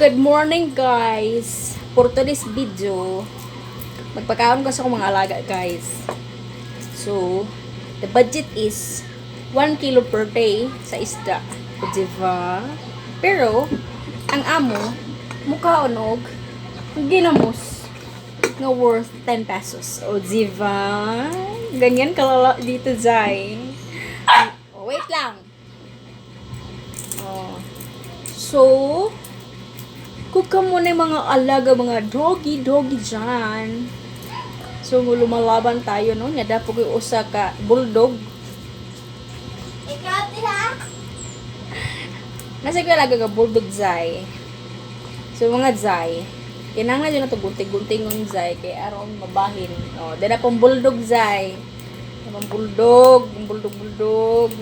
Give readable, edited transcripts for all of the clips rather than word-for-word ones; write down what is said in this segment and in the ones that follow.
Good morning, guys! For today's video, magpakaon ko sa akong mga alaga, guys. So, the budget is 1 kilo per day sa isda. O, diba? Pero, ang amo, mukaon og ginamos nga worth 10 pesos. O, diba? Ganyan kalala dito, Zay. Oh, wait lang. Oh. So, kung kamo na yung mga alaga, mga doggy-doggy dyan. So, lumalaban tayo, no? Nga dapo ko usa ka bulldog. Ikaw, tira? Nasa ko alaga nga bulldog, zay. So, mga zay, kinahanglan yun na ito gunting-guntingon, zay, kay aron mabahin. O, dala pong bulldog, zay. Dala pong bulldog, bulldog, bulldog.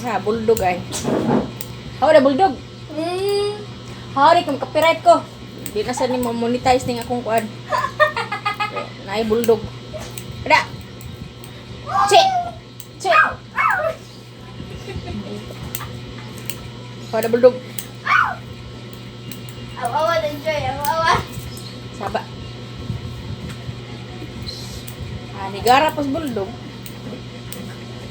Ha, bulldog ay. How na bulldog? Hari kung copyright ko. Di na sa ni mo monetize ning akong kuan. Naay bulldog. Ada. Che. Che. Pada bulldog. Aw-awa, enjoy. Aw-awa. Saba. Ah, nigara pas bulldog.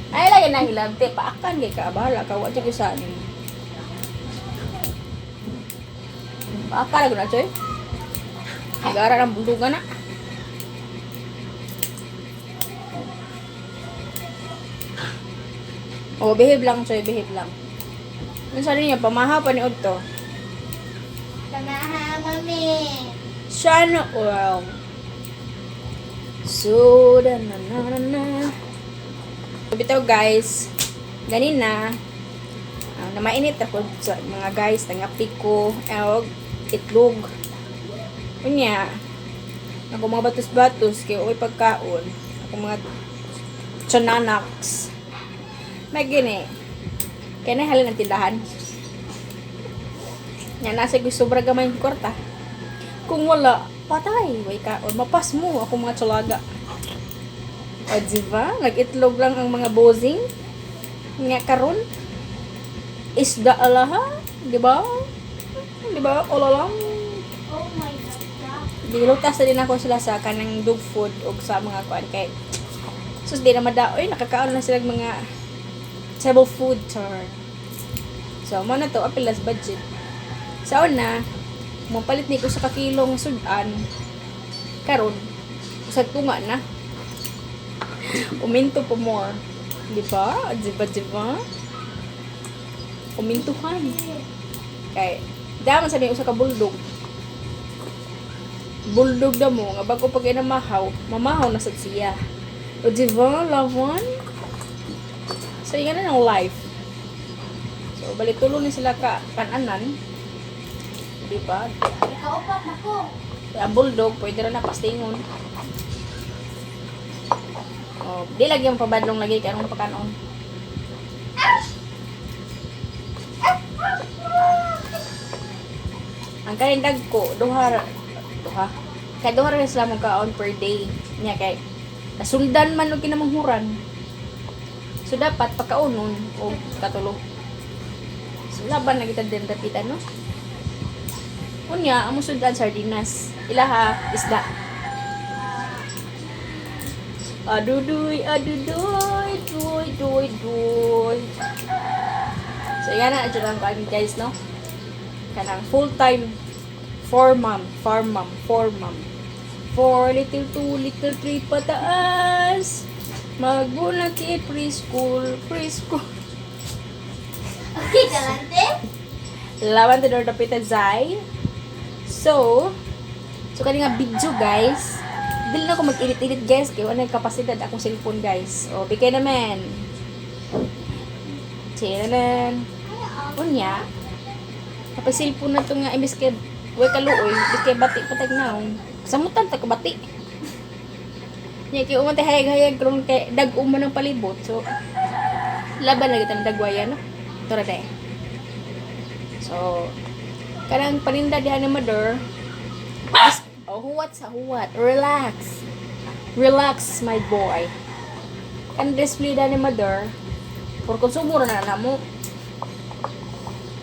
Ay lagi na hilabte paakan kay ka bahala ka wa jud sa anin. Paaka lagi na choy. Nigara ng bulldog na. Oh, behave lang choy, behave lang. Ano sa niya pamaha pa ni Odto? Tanaha, mami. Sana oil. So, da na na na na. Bitaw guys, ganina, namainit ako sa mga guys, nangapi ko, og itlog. Unya, ako mga batos-batos, kay uy pagkaon, ako mga chananaks. May gini, kaya na halin ang tindahan. Nga nasa ko sobra gamay yung kwarta. Kung wala, patay. Way ka, or mapas mo ako mga tsalaga. O, diba? Nag-itlog lang ang mga bozing. Nga karon isda alaha. Diba? Diba? Ola lang. Oh my God. Gilutas na din ako sila sa kanang dog food o sa mga kuan kay sus di na madaoy nakakaon na sila mga table food char. So mo na to apilas budget. Sa una, mopalit ni ko sa kakilong sudan karon usag tunga na. Uminto pa more. Di ba? Di ba, di ba? Umintuhan. Kay, daman sa usa ka bulldog. Bulldog na mo nga bago pag inamahaw, mamahaw na sad siya. O di ba, love one? So, yun na ng life. So, balik tulo ni sila ka kananan. Di ba? Ikaw pa, nako. Ang bulldog, pwede rin na pastingon. O, di lagi ang pabadlong lagi kay anong pakanon. Ang kanindag ko, duha, duha. Kay duha rin sila magkaon per day. Niya kay nasundan man og kinamanghuran. So dapat pagkaonon o katulo. So laban na kita din dapitan no. Unya, ang musundan sardinas. Ilaha isda. Aduduy, aduduy, duy, duy, duy. So, yan na, dyan ang kuan, guys, no? Kanang full-time, four mom, farm mom, four mom. Four little, two little, three pataas. Magbunaki preschool, preschool. Okay, galante. Laban to Lord Pita Zai. So, kani nga video guys, dili na ako mag-edit-edit guys, kay wala na kapasidad akong cellphone guys. O, bigay naman. Chiranan. Unya, kapag cellphone na to nga, imbis kay, way kaluoy, imbis kay bati patag naong. Samutan ta ka bati. Nya kay umantay hayag-hayag karon kay dag-o man ang palibot. So, laban na kita ng dagwayan no. Tura day. So, kanang paninda diha ni mother. Oh, huwat sa huwat. Relax. Relax, my boy. Kan display diha ni mother. For konsumo ra na mo.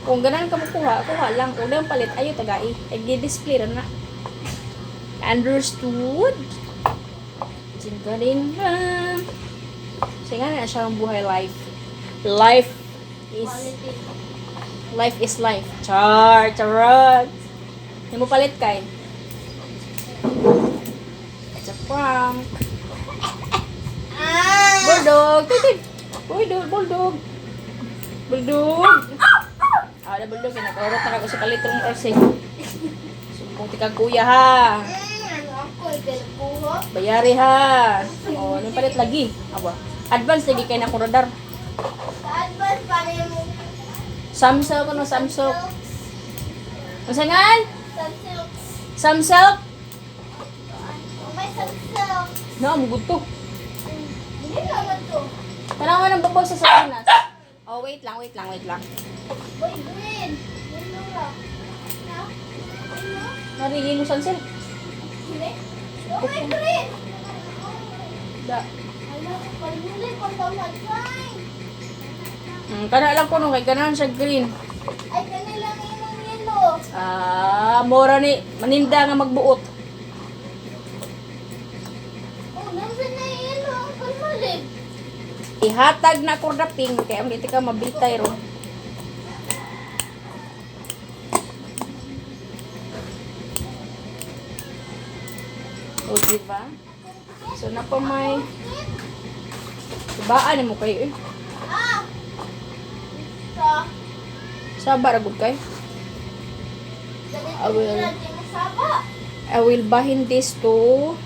Kung ganahan ka mo kuha, kuha lang. Kung di palit, ayo tagai. Ay, display ra na. Understood? Galing ba? Sige nga na siya ang buhay life. Life is Quality. Life is life. Char, charot. Hindi mo palit kay. It's a prank. Ah! Bulldog! Titig! Bulldog! Bulldog! Bulldog! Ah, na bulldog. Nakaurot na ako sa kalitrong orse. Sumpong tika kuya ha. Ano ako? Ikalpuho? Bayari ha. Oh, anong palit lagi? Awa. Advance lagi kay na akong radar. Sa advance para yung Samsung ano Samsung. Unsa ngan? Sunsilks. Samsung? Oh, may sunsilk. No, mugud to. Hindi naman to. Tanawa ng babaw sa sardinas. Oh, wait lang, wait lang, wait lang. Boy, green. Yellow lang. Ha? Ano? Narigin mo sunsilk. Hindi? Oh, may green! Da. Ano? Palhuli ko daw nag-sign. Kana lang ko no kay ganahan siya green. Ay, kanilang imong yellow. Ah, mora ni maninda nga magbuot. Oh, nasa na yung yellow? Ang palhuli. Ihatag na ko pink kay ang dito ka mabitay ro. O, diba? So, na pa may Baan mo kayo eh. Ah! Sa, Saba ra gud kay. ganito I will. nila di masaba. I will bahin this to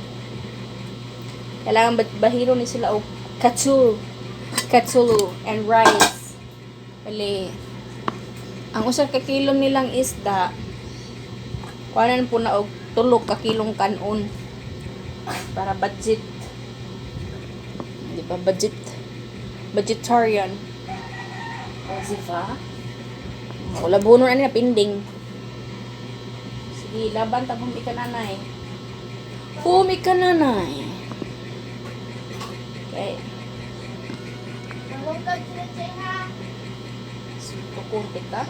kailangan bahino ni sila og katsul katsulu and rice. Bali, ang usa ka kilo nilang isda kuhanan po na og 3 ka kilong kanon para budget, di ba? Budget, budgetarian. O, di ba? Wala buno na nila pinding. Sige, laban ta, bumi ka nanay. Bumi ka nanay. Okay. Malungkot sila siya, ha? Tukunti ka.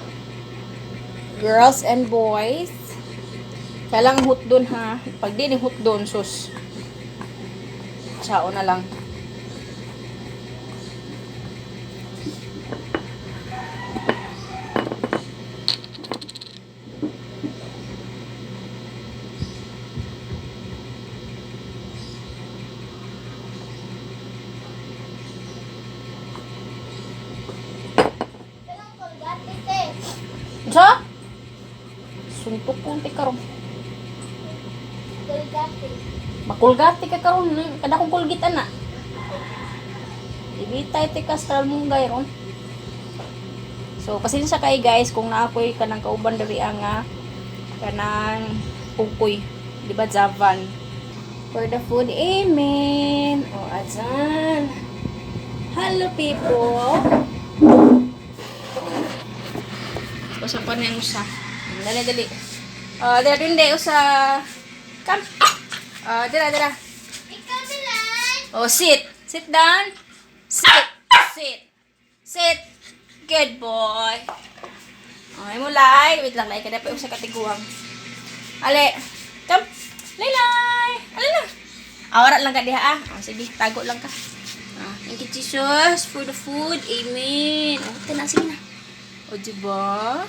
Girls and boys. Kailangan hutdon ha. Pag di ni hutdon, sus. Chao na lang. Kailangan Colgate, te. Unsa? Suntok kunti karon. Colgate. Makulgati ka karon. Kada kong kulgit ana. Ibitay ti ka sa munggay ron. So pasensya kay guys kung naa ko'y kanang kauban diri ang nga kanang kukoy, di ba Javan? For the food, amen. O azan. Hello people. Usa pa ni ang usa. Dali dali. Oh, dira dinde usa. Come. Oh, dira dira. Ikaw Milan! Oh, sit. Sit down. Sit. Sit. Sit. Good boy. Okay mo, Lai. Wait lang, Lai. Kada pa yung sa katiguang. Ale. Come. Laylay. Ale na. Awara lang ka diha, ah. Oh, sige, tago lang ka. Ah, thank you, Jesus, for the food. Amen. Oh, ito na. Sige na. O, diba?